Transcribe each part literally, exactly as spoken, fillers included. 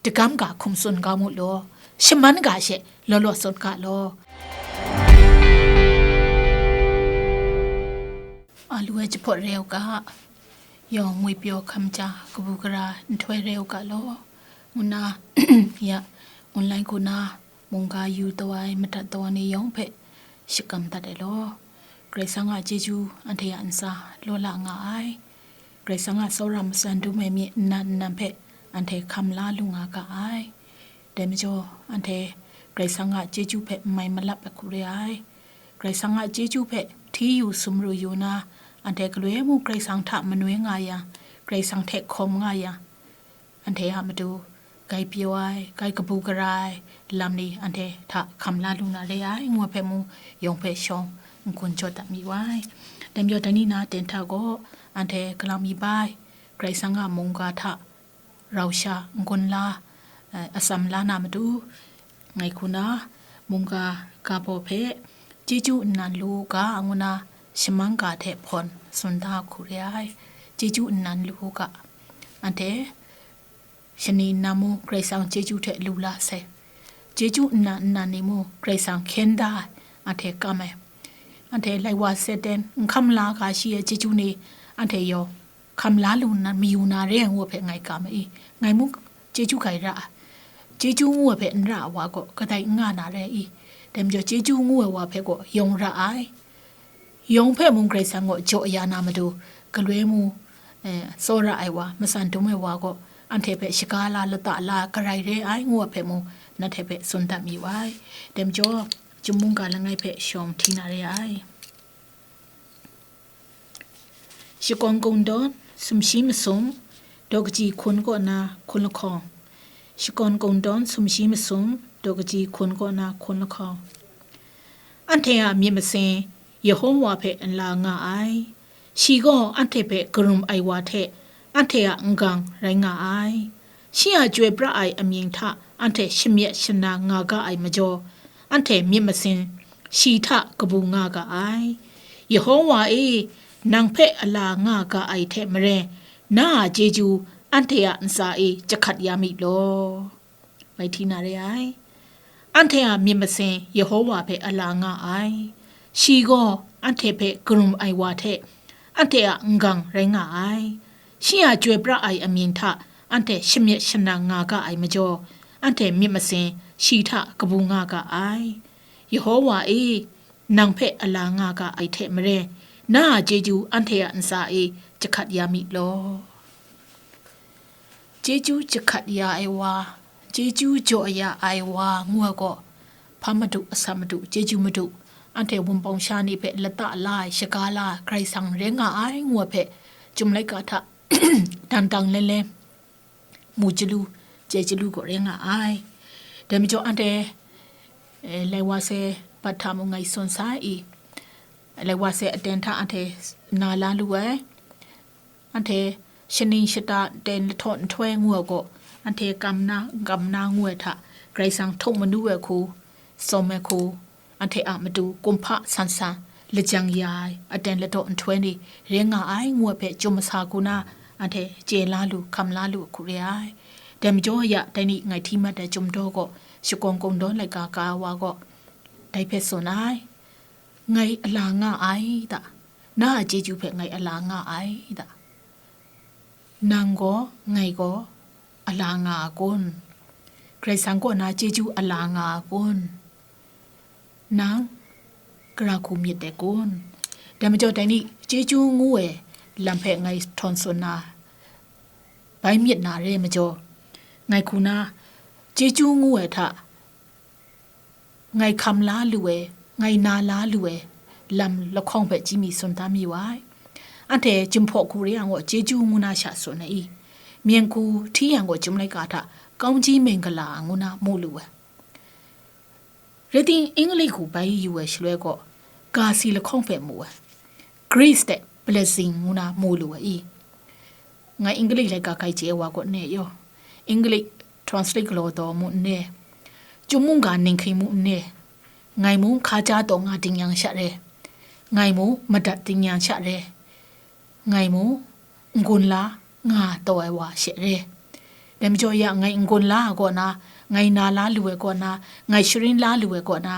dagam ga hkum tsun ga mu law, shaman ga she law law tsun ga law. A lu ai jahpawt re u ga, yawng ngwi pyaw hkam ja kabu gara nhtoi re u ga law, ngu na, ya, online hku na mungga yu taw ai, madat taw ai ni yawng hpe shakam dat ai law. Karai Kasang a chyeju anhte a ntsa law la nga ai. Karai Kasang a tsawra matsan dum ai myit nnan nnan hpe anhte hkam la lu nga ga ai. Dai majaw, anhte Karai Kasang a chyeju hpe n mai malap ai hku re ai. Karai Kasang a chyeju hpe hti yu sumru yu na, anhte galoi mung Karai Kasang hta manoi nga yang, Karai Kasang hte hkawm nga yang, anhte a matu grai pyaw ai, grai kabu gara ai lam ni anhte hta hkam la lu na re ai, ngu ai hpe mung, yawng hpe shawng n-gun jaw dat mi wai. Dai majaw, dai ni na ten hta gaw, anhte galang mi bai, Karai Kasang a mungga hta rau sha n-gun la, eh, atsam la na matu, ngai hku na mungga ga baw hpe chyeju nnan lu u ga, ngu na shamang ga hte hpawn tsun da hku re ai. Chyeju nnan lu u ga, anhte shani nnan mung Karai Kasang chyeju hte lu la sai. Chyeju nnan nnan ni mung Karai Kasang hkyen da ai, anhte kam ai. Anhte lai wa Satan n hkam la ga shi ai chyeju ni, anhte yawng hkam la lu nna mayu na re ai ngu ai hpe ngai kam ai i? Ngai mung chyeju grai ra ai. Chyeju ngu ai hpe n ra ai wa gaw kadai n nga na re ai i? Dai majaw, chyeju ngu ai wa hpe gaw yawng ra ai. Yawng hpe mung Karai Kasang gaw jaw ya na matu, galoi mu, eh, tsawra ai wa, matsan dum ai wa gaw, anhte hpe shaga la, lata la, garai re ai, ngu ai hpe mung, nanhte hpe tsun dat mi wai. Dai majaw, chyum mungga langai hpe shawng hti na re ai. Shakawn Kungdawn, sumshi masum, daw kaji hkun kaw na hkun lahkawng. Shakawn Kungdawn, sumshi masum, daw kaji hkun kaw na hkun lahkawng. Anhte a myit masin Yehowa hpe nla nga ai. Shi gaw anhte hpe karum ai wa hte anhte a n-gang rai nga ai. Shi a chyoi pra ai amying hta anhte shamyet shana nga ga ai majaw, anhte myit masin shi hta kabu nga ga ai. Yehowa e, nang hpe a la nga ga ai hte maren, na a chyeju anhte a ntsa e jahkat ya mi law. Bai hti na re ai. Anhte a myit masin Yehowa hpe a la nga ai. Shi gaw anhte hpe karum ai wa hte anhte a n-gang rai nga ai. Shi a chyoi pra ai amying hta anhte shamyet shanang nga ga ai majaw, anhte myit masin shi hta kabu nga ga ai. Yehowa e, nang hpe a la nga ga ai hte maren, na a chyeju anhte a ntsa e jahkat ya mi law. Chyeju jahkat ya ai wa, chyeju jaw ya ai wa ngu ai gaw, hpa madu, asak madu, chyeju madu, anhte wunpawng sha ni hpe lata la ai, shaga la ai, Karai Kasang rai nga ai ngu ai hpe, Chyum laika hta dang dang len len, mu chyalu, chye chyalu gaw rai nga ai. Dai majaw anhte, eh, lai wa sai bat hta mung ngai tsun sa i, lai wa sai aten hta anhte na la lu ai. Anhte shaning shata ten lahtaw nhtoi ngu ai gaw, anhte kam na, n kam na ngu ai hta, Karai Kasang htuk manu ai hku, tsawm ai hku, anhte a matu kumhpa san san lajang ya ai aten lahtaw nhtoi ni rai nga ai ngu ai hpe, Chyum masa hku na anhte chye la lu, hkam la lu hku re ai. Dai majaw ya, dai ni ngai hti mat ai Chyum daw gaw, Shakawn Kungdawn laika ka ai wa gaw, dai hpe tsun ai. Ngai a la nga ai ta? Na a chyeju hpe ngai a la nga ai ta? Nang gaw, ngai gaw a la nga a kun? Karai Kasang kaw na chyeju a la nga a kun? Nang gara hku myit dai kun? Dai majaw, dai ni chyeju ngu ai lam hpe ngai htawn tsun na, bai myit na re ai majaw, ngai hku na chyeju ngu ai hta, ngai hkam la lu ai, ngai na la lu ai lam lahkawng hpe chye mi tsun da mi wa ai. Anhte Jinghpaw hku re yang gaw, chyeju ngu na sha tsun ai i? Myen hku hti yang gaw, Chyum laika hta, ကောင်းကြီးမင်္ဂလာ ngu na mu lu ai. Rai timung, English hku bai yu ai shaloi gaw, ga si lahkawng hpe mu ai. Grace hte blessing ngu na mu lu ai i? Ngai English laika kai chye ai wa kaw n re yaw, English translate galaw taw mu n re, Chyum mungga ninghking mu n re, ngai mung hkaja taw nga ding yang sha re, ngai mung madat ding yang sha re, ngai mung n-gun la nga taw ai wa she re. Dai majaw ya ngai n-gun la ai kaw na, ngai na la lu ai kaw na, ngai sharin la lu ai kaw na,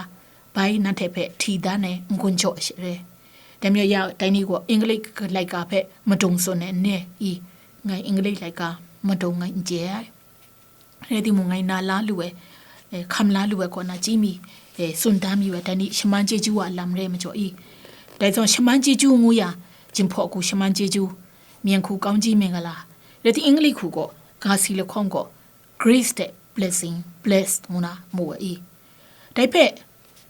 bai nanhte hpe hti dan ai n-gun jaw ai she re. Dai majaw ya dai ni gaw English laika hpe madung tsun ai n-, i, ngai English laika madung ngai n chye ai. Rai timung, ngai na la lu ai, eh, hkam la lu ai kaw na, chyi mi, eh, tsun da mi ai, dai ni shaman chyeju a lam re majaw i. Dai zawn shaman chyeju ngu ya, Jinghpaw hku shaman chyeju, Myen hku kaung ji mingala, rai tim English hku gaw, ga si lahkawng gaw, Grace hte blessing, blessed ngu na mu ai i. Dai hpe,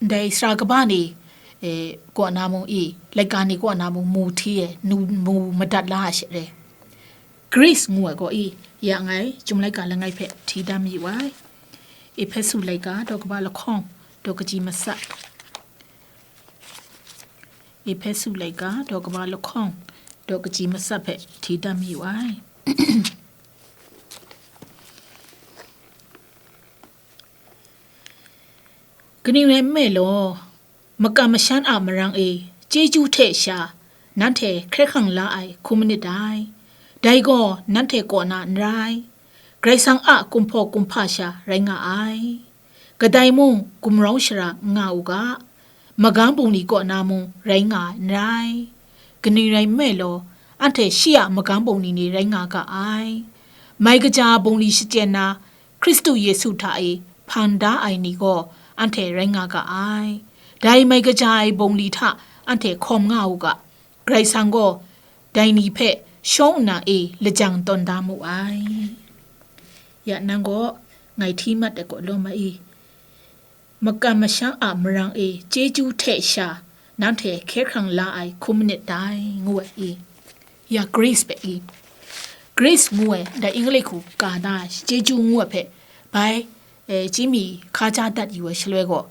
ndai sara kaba ni, eh, kaw na mung i, laika ni kaw na mung mu hti e, nu, mu madat la ai she re. Grace ngu ai gaw i, ya ngai, Chyum laika langai hpe hti dan mayu ai. Ehpesu laika, daw kaba lahkawng, daw kaji matsat. Ehpesu laika, daw kaba lahkawng, daw kaji matsat hpe hti dan mayu ai. Kaning rai nme law, makam mashan a marang e, chyeju hte sha, nanhte hkye hkrang la ai hkrum manit dai. Dai gaw nanhte kaw na n rai, Karai Kasang a kumhpaw kumhpa sha rai nga ai. Kadai mung gumrawng shara n nga u ga, magam bungli kaw na mung rai nga ai n rai. Kaning rai nme law, anhte shi a magam bungli ni rai nga ga ai. Mai kaja bungli shachyen na, Hkristu Yesu hta e hpang da ai ni gaw anhte rai nga ga ai. Dai mai kaja ai bungli hta anhte hkawm nga u ga, Karai Kasang gaw dai ni hpe shawng nna e lajang tawn da mu ai. Ya nang gaw ngai hti mat ai gaw lawm ai i, makam masham a marang e chyeju hte sha nanhte hkye hkrang la ai hkrum manit dai, ngu ai i. Ya Grace hpe i. Grace ngu ai, dai English hku ka na ai, chyeju ngu ai hpe, bai, eh, chyi mi hkaja dat yu ai shaloi gaw,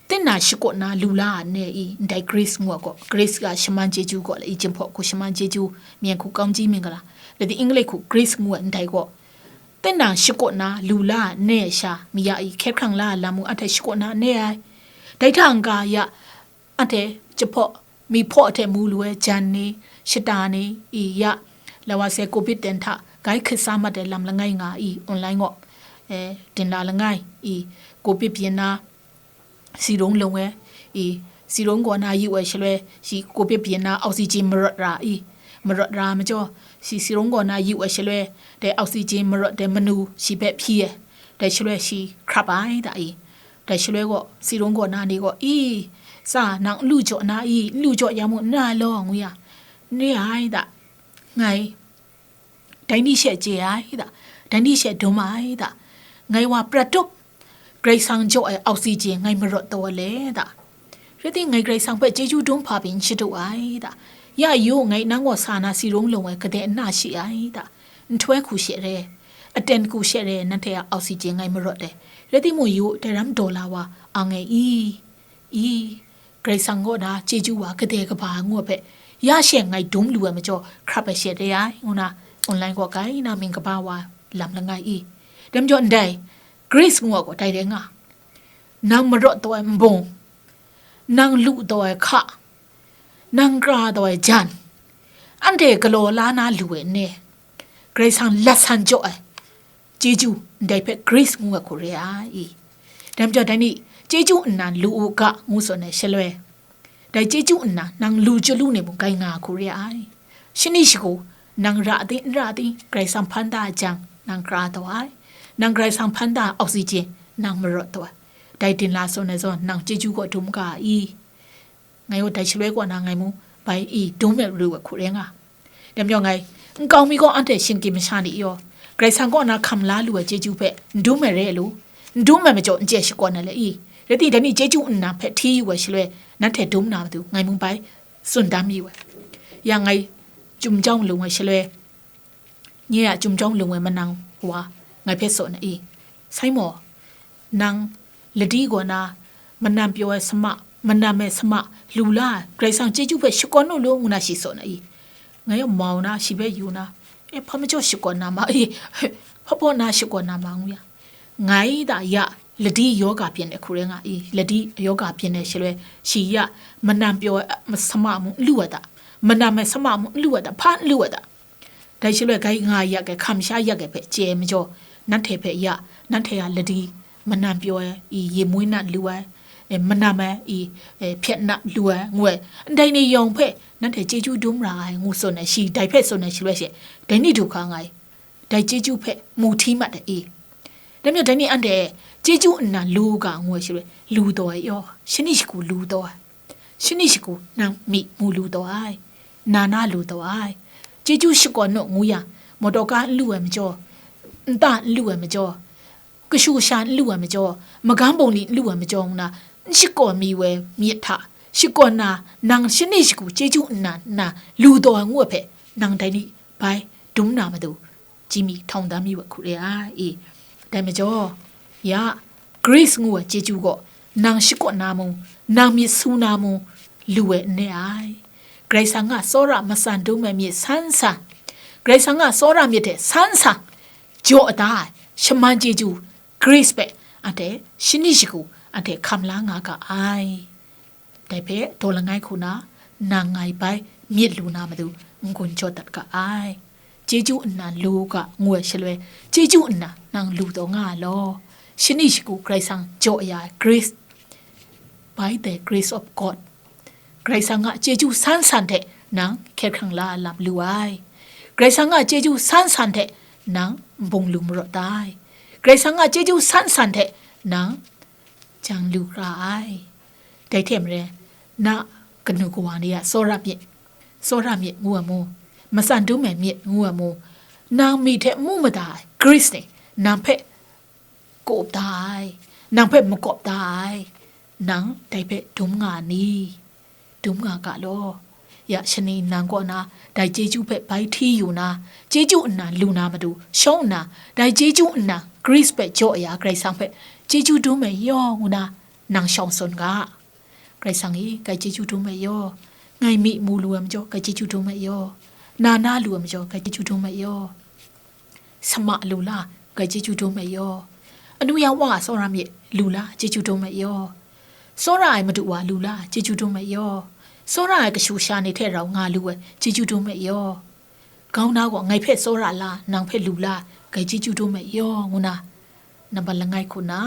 tinang shakawn na lu la ai ne i, ndai Grace ngu ai gaw, Grace ga shaman chyeju gaw, i Jinghpaw hku shaman chyeju, Myen hku kaung ji mingala, rai tim English hku Grace ngu ai ndai gaw, tinang shakawn na lu la ai ne sha, mi ya i hkye hkrang la ai lam mung anhte shakawn na ne ai. Dai hta n-ga ya, anhte jahpaw, mi hpaw hte mu lu ai jan ni, shata ni, i ya, la wa se covid ten hta, gai hkrit sa mat ai lam langai nga i, online gaw, eh, dinla langai i, covid byin na, si rung lung ai, i, si rung gaw na yu ai shaloi, shi covid byin na oxygen marawt ra i, marawt ra majaw, shi si rung gaw na yu ai shaloi, dai oxygen marawt dai manu shi hpe hpyi ai, dai shaloi shi hkrap ai da i, dai shaloi gaw si rung gaw na ni gaw, i, tsa nang n lu jaw na i, n lu jaw ya mu n rai law, ngu ya, n re ai da, ngai, dai ni she chye ai da, dai ni she dum ai da, ngai wa prat tup, Karai Kasang jaw ai oxygen ngai marawt taw ai le da, rai tim ngai Karai Kasang hpe chyeju dum hpa pyi n shadu ai da, ya yu, ngai nang gaw sa na si rung lung ai kadai n na shi ai da, nhtoi hku she re, aten hku she re, nanhte a oxygen ngai marawt ai, rai timung yu, dai ram daw la wa, ang e i, i, Karai Kasang kaw na chyeju wa kadai kaba ngu ai hpe, ya she ngai dum lu ai majaw, hkrap ai she re ai, ngu na, online gaw gai na mying kaba wa lam langai i. Dai majaw ndai, Grace ngu ai gaw dai rai nga, nang marawt taw ai nbung, nang lu taw ai hka, nang kra taw ai jan, anhte galaw la na lu ai ne, Karai Kasang lat san jaw ai, chyeju ndai hpe Grace ngu ai hku re ai i. Dai majaw dai ni, chyeju nnan lu u ga, ngu tsun ai shaloi, dai chyeju nnan nang lu chyalu ni mung gai nga ai hku re ai. Shani shagu, nang ra ting n ra ting, Karai Kasang hpan da ai jang, nang kra taw ai. Nang Karai Kasang hpan da ai oxygen, nang marawt taw ai. Dai dinla tsun ai zawn, nang chyeju gaw dum ga ai i. Ngai gaw dai shaloi kaw na ngai mung bai i dum ai ru ai hku rai nga. Dai majaw ngai, nkau mi gaw anhte shinggyim masha ni yaw, Karai Kasang kaw na hkam la lu ai chyeju hpe n dum ai re ai lu, n dum ai majaw n chye shakawn ai le i, rai timung dai ni chyeju nnan hpe hti yu ai shaloi, nanhte dum na matu ngai mung bai tsun dam yu ai. Ya ngai, Chyum jawng lung ai shaloi, nye a Chyum jawng lung ai manang wa ngai hpe tsun ai i, Sai maw, nang ladi gaw na, manan pyaw ai sama, manan ai sama, lu la ai, Karai Kasang chyeju hpe shakawn u lu, ngu na shi tsun ai i. Ngai a mau na, shi hpe yu na, e, hpa majaw shakawn na ma i, hpa baw na shakawn na ma ngu ya. Ngai da ya, ladi yoga byin ai hku rai nga i, ladi yoga byin ai shaloi, shi ya, manan pyaw ai, a, sama mung n lu ai da, manan ai sama mung n lu ai da, hpa n lu ai da. Dai shaloi gai nga yak ai, hkam sha yak ai hpe chye ai majaw, Nanhte hpe ya, nanhte a ladi, manan pyaw ai, i, ye mwi nan lu ai, e, manam ai, i, e, hpyet nap lu ai, ngu ai, ndai ni yawng hpe nanhte chyeju dum ra ai, ngu tsun ai, shi dai hpe tsun ai shaloi she, dai ni du hka nga ai, dai chyeju hpe mu hti mat ai, i. Dai majaw, dai ni anhte chyeju nnan lu u ga, ngu ai shaloi, lu taw ai yaw, shani shagu lu taw ai. Shani shagu nang myi mu lu taw ai, na na lu taw ai. Chyeju shakawn nu ngu yang, mawtaw ka n lu ai majaw, nta n lu ai majaw, kashu kasha n lu ai majaw, magam bungli n lu ai majaw nna, n shakawn mi wai myit hta, shakawn na, nang shani shagu chyeju nnan nna lu taw ai ngu ai hpe, nang dai ni bai dum na matu, chyi mi htawng dan mi wa hku re ai, i. Dai majaw, ya, grace ngu ai chyeju gaw, nang shakawn na mung, nang myit su na mung, lu ai n re ai. Karai Kasang a tsawra matsan dum ai myit san san, Karai Kasang a tsawra myit hte san san, jaw da ai, shaman chyeju, grace hpe, anhte shani shagu, anhte hkam la nga ga ai. Dai hpe daw langai hku na, nang ngai bai myit lu na matu n-gun jaw dat ga ai. Chyeju nnan lu u ga, ngu ai shaloi, chyeju nnan nang lu taw nga ai law. Shani shagu Karai Kasang jaw ya ai grace, by the grace of God. Karai Kasang a chyeju san san hte nang hkye hkrang la ai lam lu ai. Karai Kasang a chyeju san san hte nang nbung lu marawt ai. Karai Kasang a chyeju san san hte nang jang lu ra ai. Dai hte maren, na kanu kawa ni a tsawra myit, tsawra myit ngu ai mu, matsan dum ai myit ngu ai mu, nang myi hte mu mada ai grace ni nang hpe kawp da ai, nang hpe makawp da ai, nang dai hpe dum nga ni? Dum nga ga law. Ya shani nnan kaw na, dai chyeju hpe bai hti yu na, chyeju nnan lu na matu, shawng nna, dai chyeju nnan grace hpe jaw ya Karai Kasang hpe chyeju dum ai yaw ngu na, nang shawng tsun ga. Karai Kasang e, ngai chyeju dum ai yaw, ngai myi mu lu ai majaw, ngai chyeju dum ai yaw, na na lu ai majaw, ngai chyeju dum ai yaw. Sama lu la, ngai chyeju dum ai yaw. Anu ya wa tsawra myit lu la, chyeju dum ai yaw. Tsawra ai madu wa lu la, chyeju dum ai yaw. Tsawra ai kashu sha ni hte rau nga lu ai, chyeju dum ai yaw. Grau na gaw ngai hpe tsawra la, nang hpe lu la, ngai chyeju dum ai yaw, ngu na, nambat langai hku na,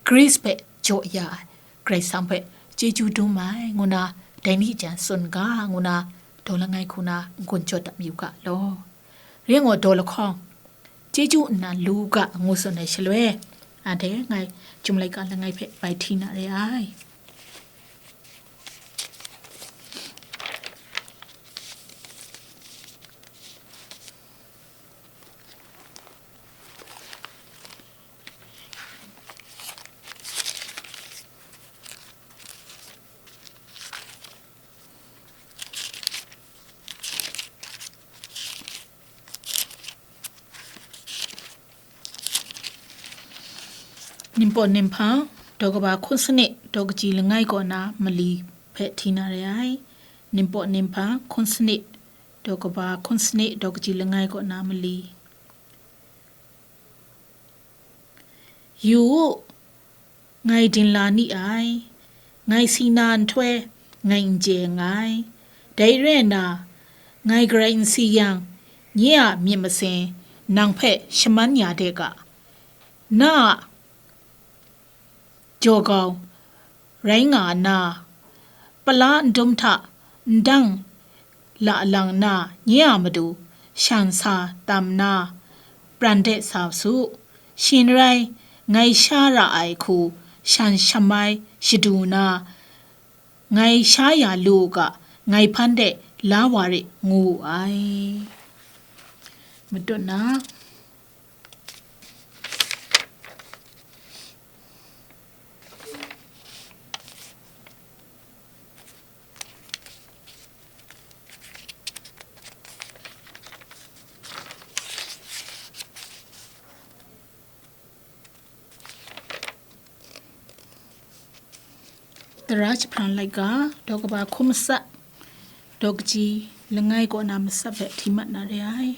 grace hpe jaw ya ai, Karai Kasang hpe chyeju dum ai, ngu na, dai ni jan tsun ga, ngu na, daw langai hku na, n-gun jaw dat mayu ga law. Ring gaw daw lahkawng, chyeju nnan lu u ga, ngu tsun ai shaloi, anhte ngai Chyum laika langai hpe bai hti na re ai. Ningpawt Ninghpang, daw kaba hkun sanit, daw kaji langai kaw na mali hpe hti na re ai. Ningpawt Ninghpang, hkun sanit, daw kaba hkun sanit, daw kaji langai kaw na mali. Yu u, ngai dinla ni ai, ngai si na nhtoi, ngai n chye nngai. Dai rai nna, ngai garai n si yang, nye a myit masin nang hpe shaman ya de ga. Na a jaw kau rai nga nna, pala ndum hta ndang la lang na nye a matu, shan sa tam na, pran de sa su. Shing n rai, ngai sha ra ai hku shan shamai shadu na, ngai sha ya lu u ga, ngai hpan de la wa rit, ngu wu ai. Matut na. Tara Shapran laika, daw kaba hkun matsat, daw kaji langai kaw na matsat hpe hti mat na re ai.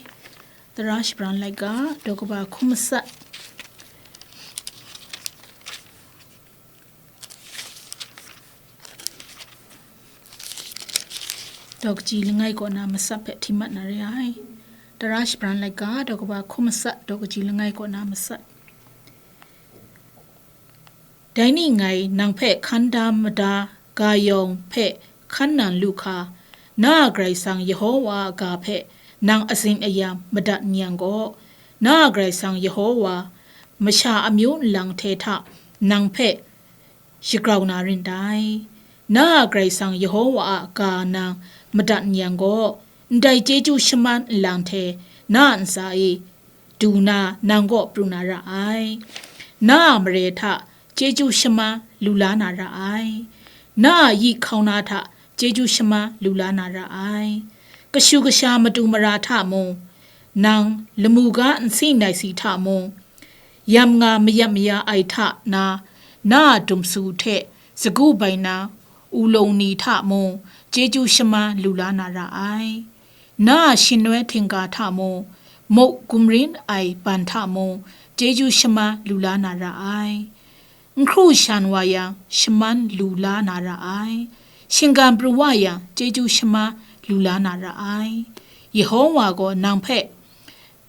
Tara Shapran laika, daw kaba hkun matsat, daw kaji langai kaw na matsat hpe hti mat na re ai. Tara Shabran laika daw kaba hkun matsat daw kaji langai kaw na matsat. Dai ni ngai nang hpe hkan da mada ga yawng hpe hkan nan lu hka, na a Karai Kasang Yehowa a ga hpe nang azing ayam madat n yang gaw, na a Karai Kasang Yehowa masha amyu nlang hte hta nang hpe shagrau na rin dai. Na a Karai Kasang Yehowa a ga nang madat n yang gaw, ndai chyeju shaman nlang hte na a ntsa e du na nang kaw pru na ra ai. Na a mare hta chyeju shaman lu la na ra ai. Na a yi hkauna hta chyeju shaman lu la na ra ai. Kashu kasha matu mara hta mung, nang lamu ga nsi nai si hta mung, yam nga mayam maya ai hta na, na a dumsu hte sagu bai na, ulung ni hta mung chyeju shaman lu la na ra ai. Na a shinoi htingga hta mung, muk gumrin ai ban hta mung chyeju shaman lu la na ra ai. N hkru shan wa yang, shaman lu la na ra ai. Shinggan pru wa yang, chyeju shaman lu la na ra ai. Yehowa gaw nang hpe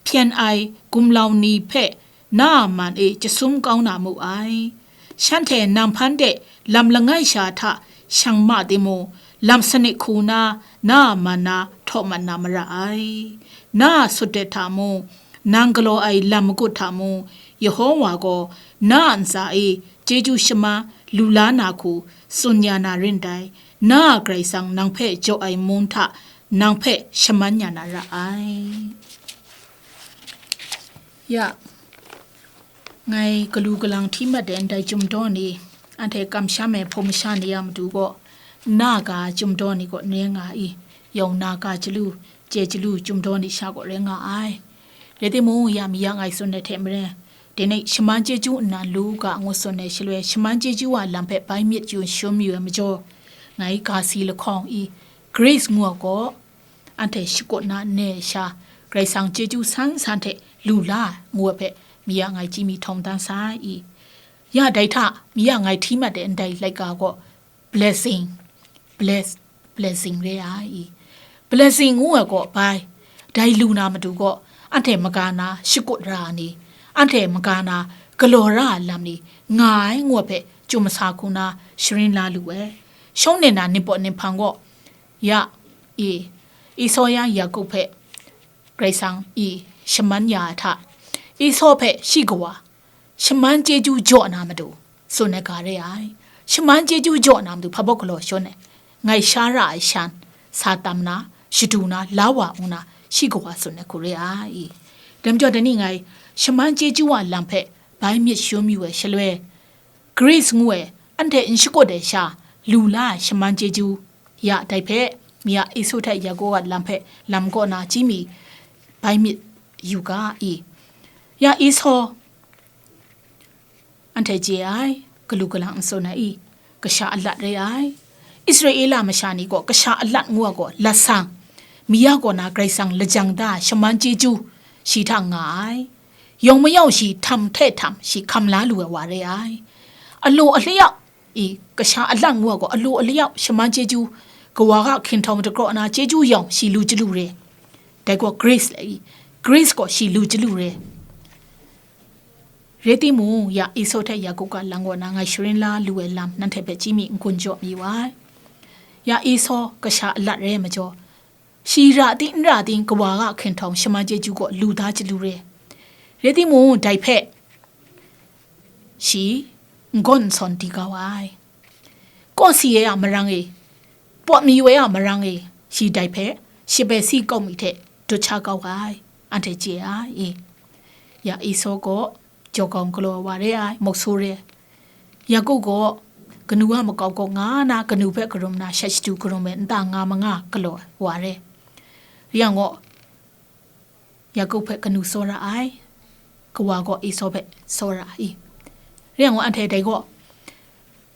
hpyen ai gumlau ni hpe na a man e jasum kau na mu ai. Shanhte nang hpan de lam langai sha hta shang ma timung, lam sanit hku na, na a man na htaw mat na mara ai. Na a sutdet hta mung, nang galaw ai lam magut hta mung, Yehowa gaw na a ntsa e chyeju shaman lu la na hku tsun ya na rin dai. Na a Karai Kasang nang hpe jaw ai mung hta nang hpe shaman ya na ra ai. Ya, ngai galu galang hti mat de ndai chyum daw ni, anhte kamsham ai hpung masha ni a matu gaw, na ga chyum daw ni kaw n rai nga i, yawng na ga chyalu, chye chyalu chyum daw ni sha kaw rai nga ai. Rai timung, ya mi ya ngai tsun ai hte maren, dai ni shaman chyeju nnan lu u ga ngu tsun ai shaloi, shaman chyeju a lam hpe bai myit yu shum yu ai majaw, ngai ga si lahkawng i, Grace ngu ai gaw, anhte shakut na ne ai sha, Karai Kasang chyeju san san hte lu la ai ngu ai hpe, mi ya ngai chyi mi htawng dan sa i. Ya dai hta, mi ya ngai hti mat de ndai laika gaw, blessing, bless, blessing re ai i. Blessing ngu ai gaw bai, dai lu na matu gaw, anhte maga na shakut ra ai ni, anhte maga na galaw ra ai lam ni, nga ai ngu ai hpe, chyum masa hku na sharin la lu ai. Shawng nna na ningpawt ninghpang gaw, ya, i, Esau yan Yaku hpe Karai Kasang i shaman ya ai hta, Esau hpe shi kawa, shaman chyeju jaw na matu, tsun ai ga re ai. Shaman chyeju jaw na matu hpa baw galaw shawn ai, ngai sha ra ai shan, sa tam na, shadu na, la wa ngu na, shi kawa tsun ai hku re ai. Dai majaw, dai ni ngai, shaman chyeju a lam hpe bai myit shum yu ai shaloi, Grace ngu ai, anhte n shakut ai sha, lu la ai shaman chyeju, ya dai hpe, mi a Esau hte Yaku a lam hpe, lam kaw na chyi mi, bai myit yu ga i. Ya Esau, anhte chye ai, galu galang n tsun ai i, kasha alat re ai. Israela masha ni gaw kasha alat ngu ai gaw lat sang, mi ya kaw na Karai Kasang lajang da ai shaman chyeju, shi hta nga ai. Yawng mayawng shi htam hte htam shi hkam la lu ai wa re ai. Alaw alayau, i, kasha alat ngu ai gaw alaw alayau shaman chyeju, kawa ga hkinhtawng dagraw na chyeju yawng shi lu chyalu re. Dai gaw Grace le i, Grace gaw shi lu chyalu re. Rai timung, ya Esau hte Yaku a lam kaw na ngai sharin la lu ai lam nanhte hpe chyi mi n-gun jaw mi wa ai. Ya Esau kasha alat rai majaw, shi ra ting n ra ting kawa ga hkinhtawng shaman chyeju gaw lu da chyalu re. Rai timung, dai hpe shi n-gawn n sawn di kau ai. Kawsi ai a marang e, pawt mayu ai a marang e, shi dai hpe shabai si kau mi hte dut sha kau ai, anhte chye ai. Ya Esau gaw jawgawng galaw ai wa re ai, muk su re. Yaku gaw kanu a makau kaw nga na, kanu hpe karum na, shat shadu karum ai nta nga manga galaw ai wa re. Rai yang gaw, Yaku hpe kanu tsawra ai, kawa gaw Esau hpe tsawra ai. Rai yang gaw, anhte dai gaw,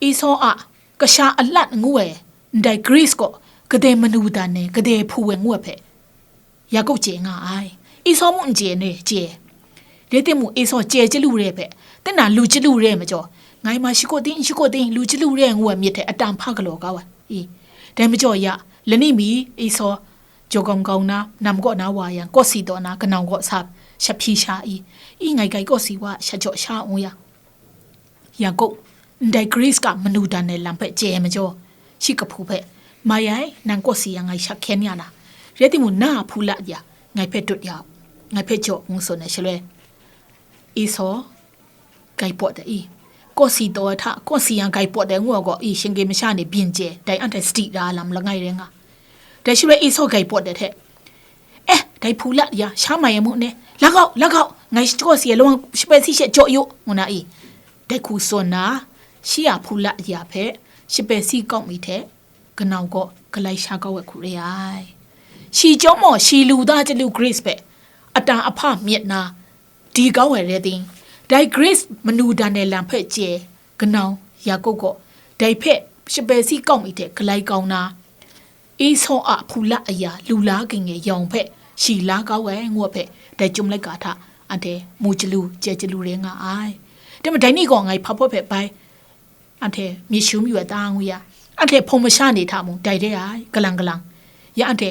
Esau a kasha alat ngu ai, ndai Grace gaw kadai manu dan ai, kadai hpu ai ngu ai hpe, Yaku chye nga ai. Esau mung n chye ne, chye. Rai timung, Esau chye chyalu re ai hpe, tinang lu chyalu re ai majaw, ngai ma shakut ting, n shakut ting, lu chyalu re ai ngu ai myit hte atam hpa galaw kau ai. I, dai majaw ya, lani mi Esau Jaw gawm gau na, nam gaw na wa yang, kawsi taw na, kanau gaw sa, sha hpyi sha i, i ngai gai kawsi wa, sha jaw sha ngu yang, Yaku, ndai Gris ga manu dan ai lam hpe chye ai majaw, shi kahpu hpe, mai ai, nang kawsi yang ngai sha hkyen ya na, rai timung, na a hpu la ya, ngai hpe dut ya u, ngai hpe jaw, ngu tsun ai shaloi, Esau, gai pawt ai i, kawsi taw ai hta, kawsi yang gai pawt ai ngu ai gaw, i, shinggyim masha ni byin chye, dai anhte sadi ra ai lam langai rai nga. Dai shaloi Esau gai pawt ai hte, "Eh, dai hpu la ya, sha mai ai mu ne, la gau, la gau, ngai kawsi ai lawang shape si she jaw yu," ngu na i, dai hku tsun na, shi a hpu la ya hpe, shape si kau mi hte, kanau gaw galai sha kau ai hku re ai. Shi chyawm maw, shi lu da chyalu Gris hpe, ata ahpa myit na, di kau ai rai ting, dai Gris manu dan ai lam hpe chye, kanau Yaku gaw, dai hpe shape si kau mi hte galai kau na, Esau a hpu la aya lu la ging ai yawng hpe shi la kau ai ngu ai hpe, dai Chyum laika hta anhte mu chyalu, chye chyalu rai nga ai. Dai majaw dai ni gaw ngai hpa hpawt hpe bai, anhte myit shu mayu ai ta ngu ya, anhte hpung masha ni hta mung dai re ai, kalang kalang. Ya anhte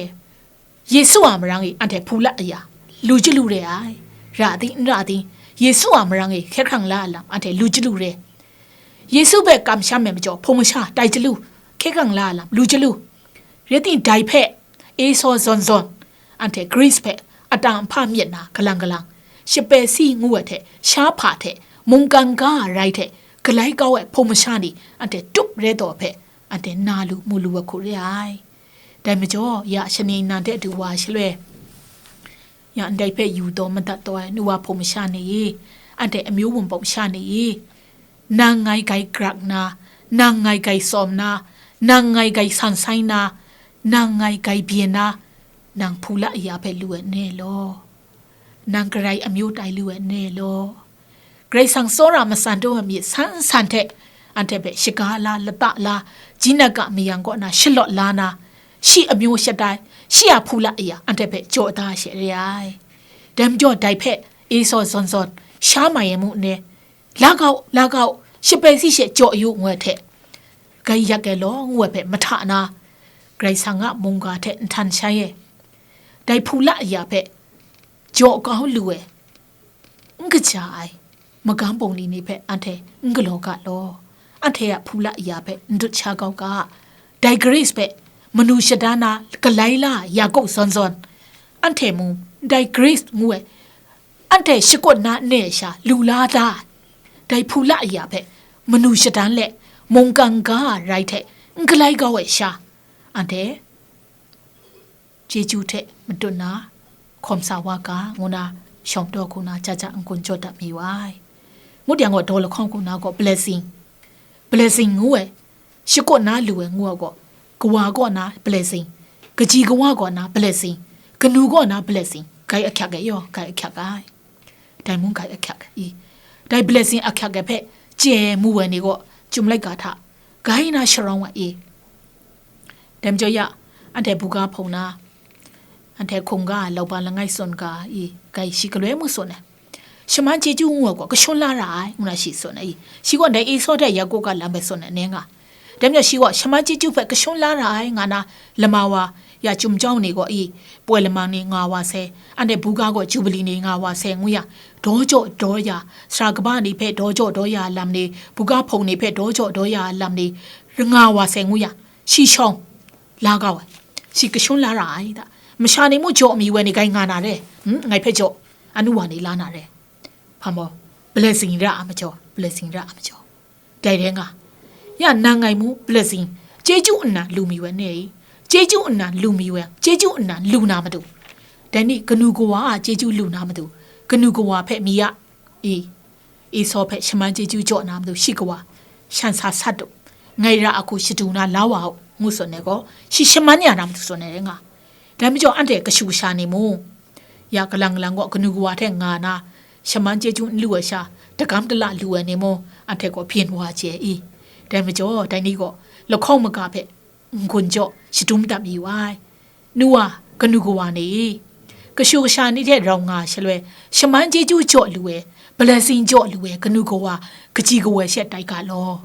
Yesu a marang e anhte hpu la aya, lu chyalu re ai, ra ting, n ra ting, Yesu a marang e hkye hkrang la ai lam anhte lu chyalu re. Yesu hpe kamsham ai majaw, hpung masha tai chyalu, hkye hkrang la ai lam lu chyalu. Rai ting, dai hpe, Esau zawn zawn, anhte Gris hpe, ata ahpa myit na, kalang kalang, shape si ngu ai hte, sha hpa hte, mungkan ga ai rai hte, galai kau ai hpung masha ni, anhte tup rai taw hpe, anhte na lu, mu lu ai hku re ai. Dai majaw, ya shani nnan hte du wa ai shaloi, ya ndai hpe yu taw madat taw ai nu wa hpung masha ni i, anhte amyu wunpawng masha ni i, nang ngai gai grak na, nang ngai gai tsawm na, nang ngai gai san sai na, nang ngai gai byin na, nang hpu la aya hpe lu ai ne law? Nang karai amyu tai lu ai ne law? Karai Kasang tsawra matsan taw ai myit san san hte, anhte hpe shaga la, lata la, jinaga mayang kaw na shalawt la na, shi amyu shatai, shi a hpu la aya, anhte hpe jaw da she re ai. Dai majaw dai hpe, Esau zawn zawn, sha mai ai mu ne, la kau, la kau, shape si she jaw yu ngu ai hte, gai yak ai law ngu ai hpe mahta na, Karai Kasang a mungga hte nhtan shai e. Dai hpu la aya hpe jaw kau lu ai, n kaja ai magam bungli ni hpe anhte n galaw ga law, anhte a hpu la ya hpe n dut sha kau ga, dai Gris hpe manu shada na galai la ai Yaku zawn zawn, anhte mung dai Gris ngu ai, anhte shakut na ne ai sha lu la da ai, dai hpu la ya hpe manu shadan let mungkan ga ai rai hte n galai kau ai sha, anhte chyeju hte matut na hkawm sa wa ga, ngu na shawng taw hku na ja ja n-gun jaw dat mayu ai. Ngut yang gaw, daw lahkawng hku na gaw blessing, blessing ngu ai, shakut na lu ai ngu ai gaw, kawa kaw na blessing, kaji kawa kaw na blessing, kanu kaw na blessing, gai ahkyak ai yaw, gai ahkyak ai. Dai mung gai ahkyak i. Dai blessing ahkyak ai hpe chye mu ai ni gaw, Chyum laika hta gai na sharawng wa i. Dai majaw ya, anhte buga hpung na, anhte hkungga, lauba langai tsun ga i, gai shi galoi mung tsun ai. Shaman chyeju ngu ai gaw, kashun la ra ai, ngu na shi tsun ai i. Shi gaw ndai Esau hte Yaku ga lam bai tsun ai, ne nga. Dai majaw shi gaw, shaman chyeju hpe kashun la ra ai, nga na, lama wa, ya Chyum jau ni gaw i, poi lamang ni nga wa sai, anhte buga gaw Jubili ni nga wa sai, ngu ya, daw jaw daw ya, sara kaba ni hpe daw jaw daw ya lam ni, buga hpung ni hpe daw jaw daw ya lam ni, nga wa sai, ngu ya, shi shawng la kau ai, shi kashun la ra ai ta. Masha ni mung jaw mi wai ni gai nga na re, hmm? Ngai hpe jaw, anu wa ni la na re. Hpa maw, blessing ra a majaw, blessing ra a majaw. Dai rai nga, ya nang ngai mu blessing, chyeju nnan lu mi wai ne i, chyeju nnan lu mi wai, chyeju nnan lu na matu, dai ni kanu kawa a chyeju lu na matu, kanu kawa hpe mi ya i, Esau hpe shaman chyeju jaw na matu, shi kawa shan sa sat u, ngai ra a hku shadu na la wa u, ngu tsun ai gaw, shi shaman ya na matu tsun ai rai nga. Dai majaw anhte kashu kasha ni mung, ya kalang kalang gaw kanu kawa hte nga na, shaman chyeju n lu ai sha, dagam dala lu ai ni mung, anhte gaw byin wa chye i. Dai majaw, dai ni gaw lahkawng maga hpe n-gun jaw shadum dat mayu ai. Nu wa, kanu kawa ni, kashu kasha ni hte rau nga shaloi, shaman chyeju jaw lu ai, blessing jaw lu ai kanu kawa, kaji kawoi she tai ga law.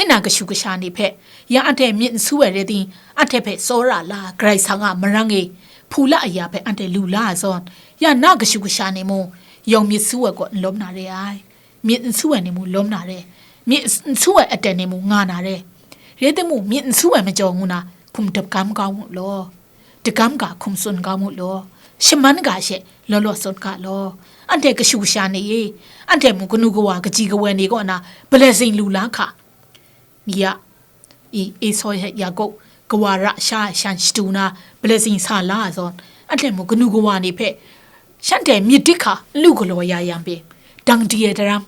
Nna kashu kasha ni hpe, ya anhte myit n su ai rai timung, anhte hpe tsawra la Karai Kasang a marang e, hpula aya hpe anhte lu la ai zawn, ya na kashu kasha ni mung, yawng myit su ai kaw n lawm na re ai. Myit n su ai ni mung lawm na re. Myit n su ai aten ni mung nga na re. Rai timung, myit n su ai majaw ngu na hkum dagam kau mu law. Dagam ga hkum tsun kau mu law. Shaman ga she law law tsun ga law. Anhte kashu kasha ni e, anhte mung kanu kawa kaji kawoi ni kaw na blessing lu la hka. Ya, i, Esau hte Yakob kawa ra sha ai shan shadu na blessing sa la ai zawn, anhte mung kanu kawa ni hpe shanhte myit dik hka n lu galaw ya yang pyi, dang di ai daram,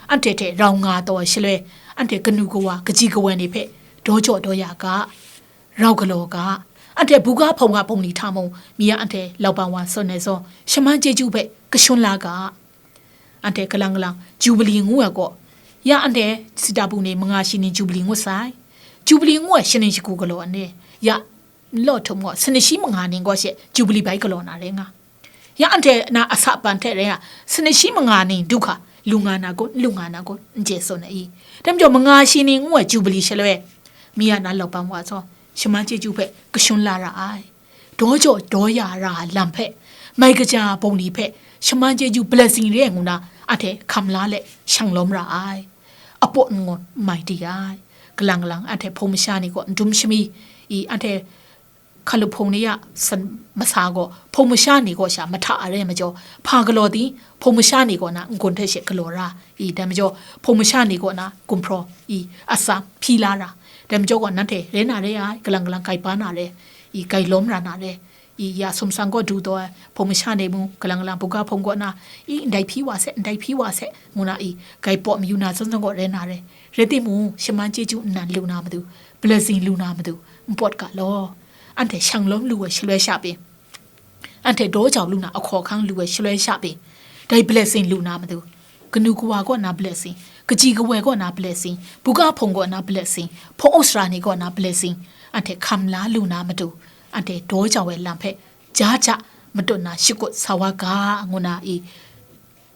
anhte hte rau nga taw ai shaloi, anhte kanu kawa kaji kawoi ni hpe daw jaw daw ya ga, rau galaw ga, anhte buga hpawng a bungli hta mung, mi a anhte laubang wa sawn ai zawn, shaman chyeju hpe kashun la ga. Anhte kalang kalang, Jubili ngu ai gaw, ya anhte sita bu ni manga shi ni Jubili ngut sai. Jubili ngu ai shaning shagu galaw ai ni, ya, n law htum gaw, sani shi manga ning gaw she Jubili bai galaw na rai nga. Ya anhte na asa ban hte rai nga, sani shi manga ning du hka, lu nga na kun, n lu nga na kun, n chye tsun ai i. Dai majaw, manga shi ni ngu ai Jubili shaloi, mi ya na laubang wa zawn, shaman chyeju hpe kashun la ra ai. Daw jaw daw ya ra ai lam hpe, mai kaja bungli hpe, shaman chyeju blessing re ai ngu na, anhte hkam la let shang lawm ra ai. Apawt n-gun n mai di ai. Kalang kalang, anhte hpung masha ni gaw n dum shami, i, anhte hkalup hpung ni a san masa gaw, hpung masha ni gaw sha mahta ai rai majaw, hpa galaw di, hpung masha ni kaw na n-gun hte she galaw ra, i, dai majaw, hpung masha ni kaw na gumhpraw, i, atsam hpyi la ra, dai majaw gaw, nanhte rai na re ai, kalang kalang grai ba na re, i, grai lawm ra na re, i, ya sumsang gaw du taw ai, hpung masha ni mung, kalang kalang buga hpung kaw na, i, ndai hpyi wa se, ndai hpyi wa se, ngu na, i, grai paw mayu na zawn zawn gaw rai na re. Rai timung, shaman chyeju nnan lu na matu, blessing lu na matu, n pawt ga law. Anhte shang lawm lu ai shaloi sha pyi, anhte daw jau lu na ahkaw ahkang lu ai shaloi sha pyi, dai blessing lu na matu, kanu kawa kaw na blessing, kaji kawoi kaw na blessing, buga hpung kaw na blessing, hpawng sara ni kaw na blessing, anhte hkam la lu na matu, anhte daw jau ai lam hpe ja ja matut na shakut sa wa ga, ngu na i,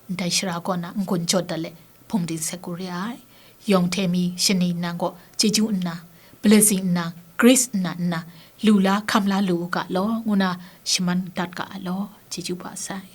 ndai shara kaw na n-gun jawt dat let, hpung di sek ku re ai. Yawng hte mi shani nnan gaw chyeju nna, blessing nna, grace nna nna, lu la hkam la lu u ga law, ngu na shaman dat ga ai law, chyeju ba sai.